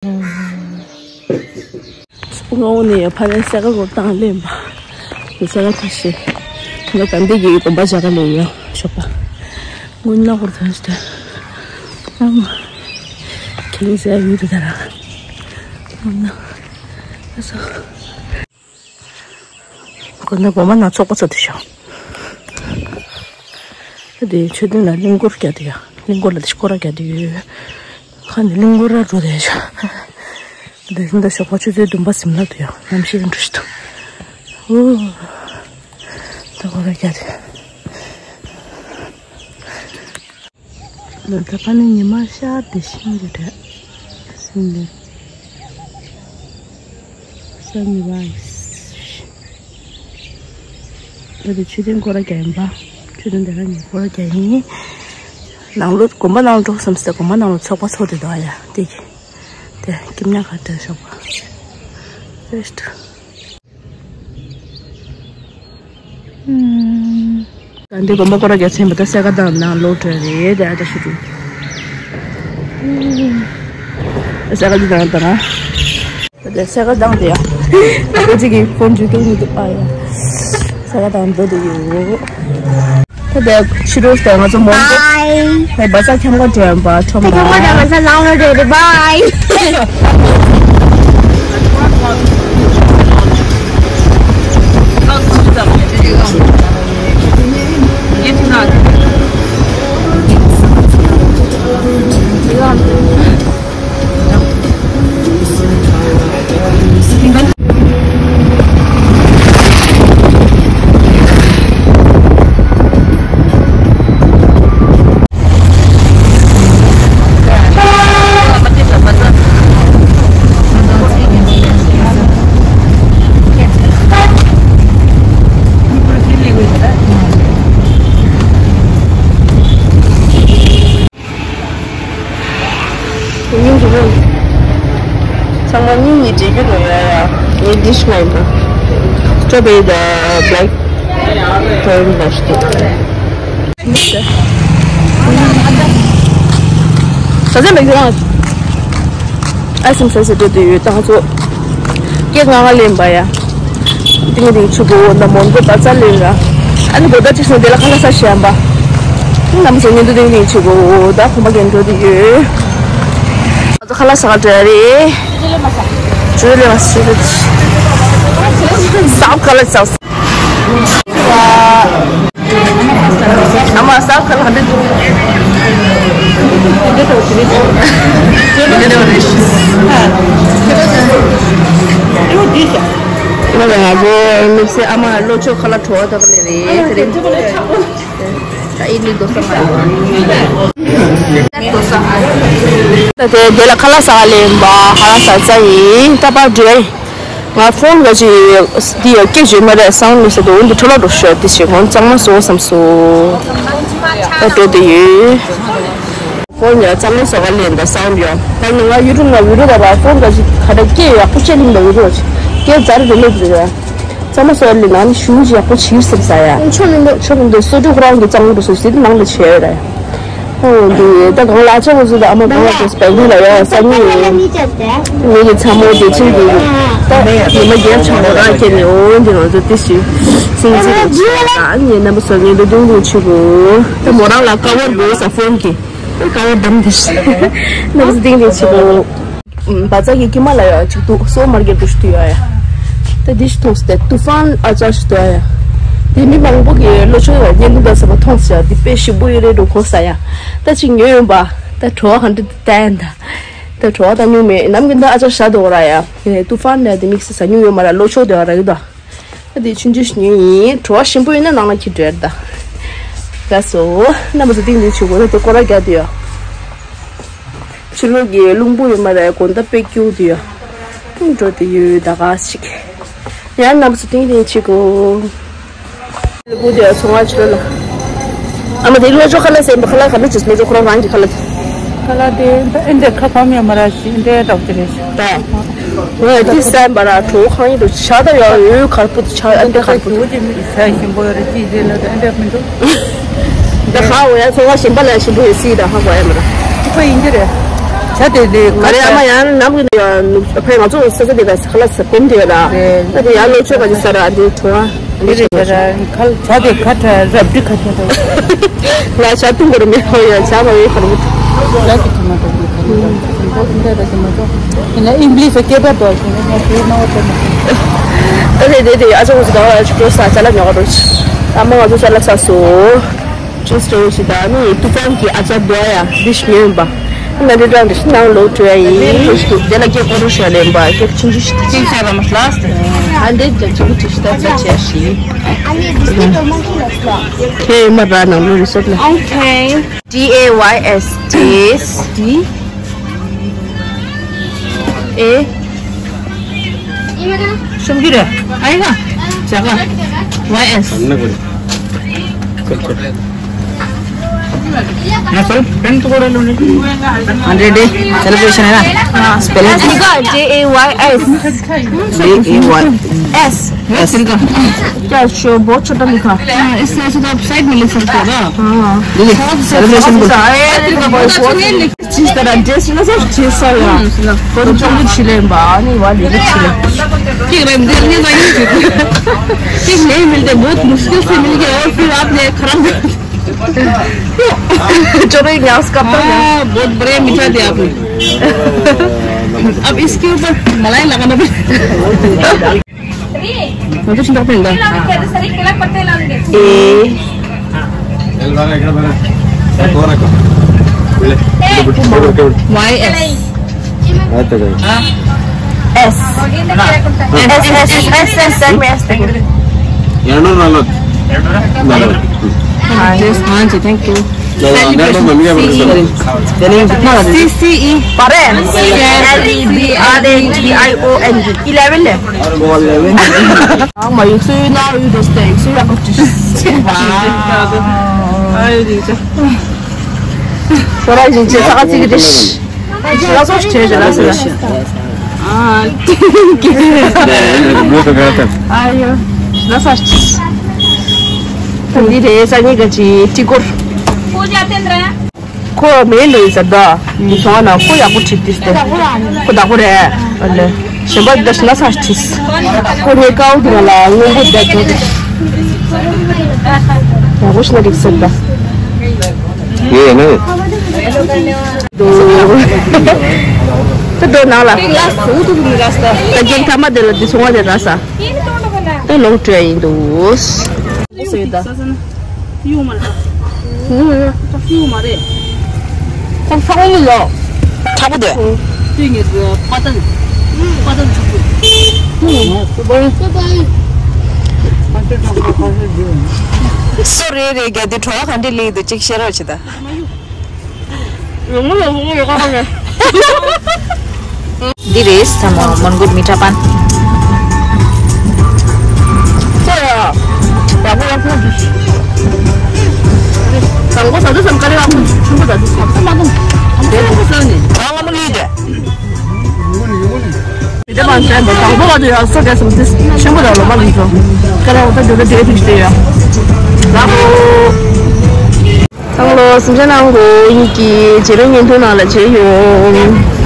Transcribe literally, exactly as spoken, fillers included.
ང་འོ་ནས་ཕ་ནས་སེ་ག་གོར་བཏང་ལེན་པ། ཡོད་ས་ལ་ཁ་ཤས། ང་ག་འདི་གི་དགོན་པ་བྱ་ག་ལས་ཡོད་ཞོགས་པ། སྔོན་ན་གོར་ཐོན་སྟེ། ཨ་མ། ཁྱེད་ལས་ཟེར་ཡོད་དེ་ད་ར། ཨ་མ། ཨ་སོ། དགོན་པ་དགོན་པ་ནང་ཚོགས་པ་ཚོགས་དེ་ཤོག་དེ་མཆོད་རྟེན་ལ་གླིང་སྐོར་རྒྱག་དེ་ཡ། གླིང་སྐོར་ལ་དེ་སྐོར་ར་རྒྱག་དེ་ཡོད། ཁ་ནས་གླིང་སྐོར་ར་འགྲོ་དེ་ཤོག་དེ་ཤིང་ད་ཞོགས་པ་ཆུ་ཚོད་བདུན་པ་ཟིན་ལ་དུ་ཡ། གནམ་གཤིས་འགྲོ་ཤི་ཐུབ། ཨོ། ད་སྐོར་ར་རྒྱག་དེ། ད་ལྟ་ཕ་ནི་ཉི་མ་ཤར་ཏེ་ཤིང་གི་གྲས་ཟིན་ཏེ། སང་ཉི་མ་ཡིས། ད་དེ་མཆོད་རྟེན་སྐོར་ར་རྒྱག་ཡིན་པ། མཆོད་རྟེན་དེ་ར་ཉིན་སྐོར་ར་རྒྱག་ཡིན། ནང་ལོགས་དགོན་པ་ནང་འགྲོ་བསམ་སྟེ་དགོན་པ་ནང་ལ་ཚོགས་པ་ཚོགས་ཏེ་འདུག་ཨ་ཡ། དེ་གི་དེ་སྐྱིབ་ཉག་ག་བྲལ་ཤོག་པ། ད་འདི་དགོན་པ་སྐོར་ར་རྒྱག་ཚན་པ་ད་སེ་ག་དང་ནང་ལོག་འགྲོ་རེད། ད་ད་ཤི་དུས་སེ་ག་འདི་དང་ད་ང་ད་སེ་ག་དང་དེ་ཡ། ཨ་ཅིག་གི་ཕོན་ཇུ་ཏུ་མི་འདུག་ཨ་ཡ། སེ་ག་དང་འགྲོ་དུ་ཡོད། ད་དེ་ཕྱི་རོལ་དེ་ང་ཚོ་མོན་གྷོ། Bye. དེ་བ་ས་ཁྱམས་ག་འདྲེན་པ་ཁྲོམ་ད་ཁྱམས་ག་འདྲེན་པ་ས་ལང་ལོ་འདྲེན་པ། Bye. སྙིང་རྗེ་པོ། ཚང་མ་སྙིང་ཉེ་བྲེལ་རྒྱུ་དང་ཡ་ཡ། ངའི་ཌིཤ་མ་ཡིན་པ། སི་ཊོ་བེ་རི་དང་བྷེ་ལེག་ཀོརན་ལ་ཞིག་ད་ཚན་པ་ཡུ་རང་ཨ་སིམ་ས་སི་འགྲོ་དུ་ཡོད་ད་ང་ཚོ། སྐད་ང་ང་ལེན་པ་ཡ། ཏིང་ཏིང་ཆུ་གོ་འོ་ན་མོན་གོ་ད་ཙ་ལེན་ར། ཨ་ནི་གོ་ད་ཅི་སོང་དེ་ལ་ཁ་ལག་ས་ཤེས་ཡ་འབའ། རྣམ་པ་ཚོ་ཉིན་དུ་ཏིང་ཏིང་ཆུ་གོ་འོ་ད་ཁོམ་པ་གན་འགྲོ་དུ་ཡོད། ང་ཚོ་ཁ་ལག་ས་ག་འགྲོ་ཡ་རེད། ཇུ་ལེ་མ་ས་ཇུ་ལེ་མ་ས་ཇུ་ལེ། ཟ་ཁ་ལག་ཟ། ཨ་མ་ཟ་ཁ་ལག་འདི་འདུག་འདི་འདྲ་བ་ཞིག་རེད། འདི་འདྲ་བ་རེད། ཨ། འདི་འདི་ཤ། ང་ལ་ང་ཚོ་དམིགས་བསལ་ཨ་མ་ལོ་ཆོག་ཁ་ལག་བྲོ་བ་ལྟ་བུ་ལས་རེད་དེ་རེད། ད་ཨི་ལི་རྡོ་ས་མ་རེད། རྡོ་ས། ད་དེ་དེ་ལ་ཁ་ལག་ཟ་ག་ལེན་པ་ཁ་ལག་ཟ་ས་ཡིན་ད་པར་འགྲོ་ཡ་ཡིན། ང་ཕོན་ག་ཅི་འདི་ཡ་སྐད་ཅིག་མ་རེད་སང་མི་ཟེར་དུ་འོན་ཏེ་འཕྲོ་བརླག་འགྲོ་ཤོག་དེ་བྱེད་ངོ་གཙང་མ་བཟོ་བསམ་སོ། ད་འགྲོ་དེ་ཡོད། ཕོན་ཡ་གཙང་མ་བཟོ་ག་ལེན་ད་སང་ཡོང་ད་ནི་ང་ཡུ་ཊུབ་ང་བི་ཌིའོ་ད་བ་ཕོན་ག་ཅི་ག་ད་སྐད་ཡག་པོ་བྱས་ལིང་ད་ཡུ་ཊུབ་སྐད་མཛར་རེ་ལེབ་རེ་ཡ། གཙང་མ་བཟོ་ག་ལེན་ན་ནི་ཞུ་ཅི་ཡག་པོ་བྱིར་སེམས་ས་ཡ། ཆོ་མི་འདུག་ཆོ་མི་འདུག་སོ་ཊུ་ཁོ་རང་གི་གཙང་མ་འགྲོ་སོ་ཟེར་དེ་ནང་ལ་བྱས་ཡོད་ར་ཡ། ཨོ་འདི་ད་གང་ལ་ཆ་མོ་ཟིག་ད་ཨ་མ་གང་ལ་ཅེས་པའི་ལ་ཡ་ས་ནི་ངེད་ཀྱི་ཚ་མོ་བདེ་ཆེན་འདི་ད་ཉི་མ་རྒྱལ་ཆ་མོ་རང་སྐྱེ་ནི་ཨོ་འདི་ང་ཚོ་ཏི་ཤི་སིང་ཚི་རེ་ཆ་ཨ་ནི་རྣམ་པ་ཚོ་ངེད་འདི་དུང་དུང་ཆུ་གོ་ད་མོ་རང་ལ་ཀ་བར་དགོས་ས་ཕོན་གི་ད་ཀ་བར་དམ་འདི་ཤི་རྣམ་པ་ཚོ་ཏིང་ཏིང་ཆུ་གོ། བ་ཙ་གི་ཀི་མ་ལ་ཡ་གཅིག་ཏུ་སོ་མར་གེ་ཏུ་ཤི་ཏུ་ཡ་ཡ། ད་འདི་ཤི་མཐོང་སྟེ་ཏུ་ཧྥན་ཨ་ཅག་ཤི་ཏུ་ཡ་ཡ། དེ་མི་མང་པོ་གི་ལོ་ཆོས་ཡ་ཉན་དུ་ད་ས་མ་མཐོང་ས་ཡ་འདི་དཔེ་ཞིམ་པོ་ཡོད་རེད་འགྲོ་གོ་ས་ཡ། ད་ཅིག་ཉོས་ཡོང་པ། ད་བྲོ་བ་ག་འདྲ་ད་ཡན་ད། ད་བྲོ་བ་ད་ཉུང་མེད་ནམ་གི་ད་ཨ་ཅག་ཤ་དུ་ར་ཡ། ཏུ་ཧྥན་ལ་དེ་མིག་སི་ས་ཉུང་ཡོད་མ་ར་ལོ་ཆོས་དེ་བ་ར་གི་ད། ད་དེ་ཆུང་ཆུང་ཞིག་ཉོས་ཡིན། བྲོ་བ་ཞིམ་པོ་ཡོད་ན་ནང་ལ་ཁྱི་འདྲེར་ད། ད་སོ། རྣམ་པ་ཚོ་ཏིང་ཏིང་ཆུ་གོ་ད་དེ་སྐོར་ར་རྒྱག་དུ་ཡོད། ཕྱི་ལོགས་ཀྱི་རླུང་བུ་ཡོད་མ་རེད་དགོང་དག་དཔེ་སྐྱིད་དུ་ཡོད། ཀུན་འགྲོ་དུ་ཡོད་ད་ག་ཞིག་ཡང་རྣམ་པ་ཚོ་ཏིང་ཏིང་ཆུ་གོ། རླུང་བུ་དེ་ཚོང་བ་ཕྱི་ལོགས་ལ། ཨ་མ་དེ་ལོ་ཆོ་ཁ་ལག་ཟེར་ཁ་ལག་ག་འདྲ་ཅིག་ལོ་ཆོ་ཁོ་རང་རང་གི་ཁ་ལག་དེ། ཁ་ལག་དེ་ཨེ་འདྲ་ཁ་ཕམ་ཡོད་མ་ར་ཞིག་ཨེ་འདྲ་འདྲ་བོ་དེ་རེད་ཤག་ད། ངས་དེ་བསམ་པ་ར་གྲོགས་ཁང་ཡིན་འགྲོ་ཆ་ད་ཡ་འོད་ཁར་པོ་དེ་ཆ་ཨ་འདྲ་ཁར་པོ་དེ། ཇོ་ཇི་མི་ས་ཞིམ་པོ་ཡོད་རེད་ཅི་ཟེར་ལ་ད་ཨེ་འདྲ་མི་འདུག་ད་ཧ་འོ་ཡ་ཚོ་བ་ཞིམ་པ་ལ་ཞིམ་པོ་ཡོད་སྲིད་ད་ཧ་གོ་ཡ་མ་ར། ཁྱི་པ་ཡིན་གྱི་རེད། ད་དེ་དེ་ང་རེ་ཨ་མ་ཡང་ནམ་གི་ནི་ཡང་ཕའི་ང་ཚོ་ས་ས་དེ་ག་ས་ལ་ས་གོམ་དེ་ལ་ད་དེ་ཡང་ལོ་ཆོས་ག་ཅི་ས་ར་དེ་ཐོ་བ་དེ་རེ་ད་ར་ཁལ་ད་དེ་ཁ་ཁྲ་རབ་ཏི་ཁ་ཁྲ་ད་ང་ཆ་ཏུང་གོར་མེ་ཧོ་ཡ་ཆ་མ་ཡོད་ཁར་བུ་ད་ཀི་ཐོ་མ་ཏོ་ཀི་ཐོ་མ་ཏོ་ད་ཀི་ཐོ་མ་ཏོ་ཡིན་ན་ཨིན་བི་ལི་སི་སྐད་པ་ཏོ་ཞིག་ན་ང་ཚོའི་ནང་བ་ཏོ་མ་ཏོ་ད་དེ་དེ་དེ་ཨ་ཅོ་གོ་ས་ག་བ་ཅིག་ཏོ་ས་ཆ་ལ་ཉོ་ག་ཏོ་ཆི་ཨ་མ་ང་ཚོ་ཆ་ལ་ས་སོ། ཅོས་ཏོ་ཞིག་ད་ནི་ཏུ་ཙམ་གྱི་ཨ་ཅག་རྡོ་ཡ་འདི་ཞིག་ཉོས་ཡིན་པ། ན་འདི་ཙམ་འདི་ཞིག་ནང་ལོག་བྲོས་ཡ་ཡིན། ཅོས་ཏོ་དེ་ལ་སྐད་ཀོ་རུ་ཤ་ལེན་པ་སྐད་ཆུང་ཆུང་ཞིག་ཅིག་ཤ་ར་མ་ལ་སྟེ། ཨ་འདི་ཀྱ་ཆུང་ཆུང་ཞིག་ད་ཙ་ཆེ་ཞིག་ཁྱེད་མ་ར་ནང་ལོ་རི་སོབ་ལ། Okay. D A Y S Days. D A ཤོམ་གི་རེད། ཨའི་ག་ཇ་ག་ཝའི་ཨེས། ན་སོ་ཕན་ཏུ་གོ་རེ་ལོ་ནི། Hundred day celebration है ना? हाँ। Spelling? J A Y S। J A Y S। S। क्या शो बहुत छोटा लिखा। इससे ऐसे तो आप साइड में लिख सकते हो ना। हाँ। लिख। सेलिब्रेशन को। बहुत अच्छे लिख- Chis tara dress na sa chis sa ya. Kon chong chile ba ni wa li chile. Ki re mil ni sa ni. Ki nahi milte, bahut mushkil se mil gaye aur fir aapne kharab. Chalo ye gas ka pta. हाँ, बहुत बढ़िया मिठा दिया आपने। अब इसके ऊपर मलाई लगाना पड़ेगा। ང་ཚོ་ཕྱི་ཐག་འཕེན་ད། ཨེ། ཝའི་ཨེས། ཨེས། ཨེས་ཨེས་ཨེས་ཨེས་ཨེས་ཨེས་ཨེས་ཨེས། ཡང་ན་ར་ལ། ཨ་ཇེས་ཧ་ཇེ། Thank you. Celebrity. Eleven. ཨ་མ་ཡིག་གཟུགས་ཡིན་ན་ཡོད་དོ་སྟེ་ཡིག་གཟུགས་ཡག་པོ་ཅིག་ཨ་ཡོད་དེ་ཅག་ཁོ་རང་ཡིན་ཅེས་ཚ་ཁ་ཚིག་གི་རེད། ལ་སོགས་བྱས་ཏེ་ལ་སོགས། ཨ་ཡོད། ལ་སོགས། ད་འདི་རེད་ས་གཉིས་ཀ་ཅིག་ཏི་ཀོར། ཁོ་མེད་ལོ་ཡིན་ས་ད། འདི་སོང་ན་ཁོ་ཡག་པོ་བྲིས་ཏེ་སྟེ། ཁོ་བདག་པོ་རེད། ཨ་ལེ། གཞན་པ་འདི་ལ་ས་བྲིས། ཁོ་ངའི་ཀའུ་དེ་ལ་སྔོན་པོ་བསྡད་འགྲོ་དེ། ཡག་པོ་ཞིག་ན་འགྲིག་སོང་ད། ཡེ་ནི། ད་འགྲོ་ནང་ལ། ད་རྒྱུག་ཐ་མ་དེ་ལ་འདི་སོང་བ་དེ་ར་ས། ད་ལོག་འགྲོ་ཡ་ཡིན་འདུག་ཟེར་ད། ཡོང་མ་རེད། ཡོང་མ་རེད། ཁོང་ཚང་མ་ལོ། ཁྲག་པོ་དེ། དེ་ངས་པ་ཏན། པ་ཏན་ཚུགས། སོ་རེ་རེ་རྒྱ་དེ་གྲོགས་ག་འདྲ་ལེགས་འདུག་ཅིག་བཤད་རོགས་བྱེད་ད། འདི་རེད་ས་མོ་མོན་གྷོ་མི་ཏྲ་པན། ཁོ་ཡ། ཡག་པོ་ཡག་པོ་འདུག་དང་པོ་ད་དུ་སམ་ཀ་རེ་ཡག་པོ་ཆུན་པོ་ད་དུ་སམ་ས་མ་དུང་། དེ་དུ་སོ་ནི། ཨ་ང་མོ་ལུས་དེ། མི་ཏྲ་པན་ཟེར་འདུག་དང་པོ་བ་དུ་ཡ་སོ་རྒྱ་སམ་ཏིས་ཆུན་པོ་ད་ལོ་མ་ལུས་སོ། ཀ་ར་བ་ད་དུ་ད་དེ་དུ་ཤི་དེ་ཡ། ལ་ཧོ། ཚང་མ་ལོ་སེམས་ཅན་ནང་གོ་ཡིན་གྱི་རྗེས་ལོ་བརྙན་ཐུང་ནང་ལ་མཇལ་ཡོང་།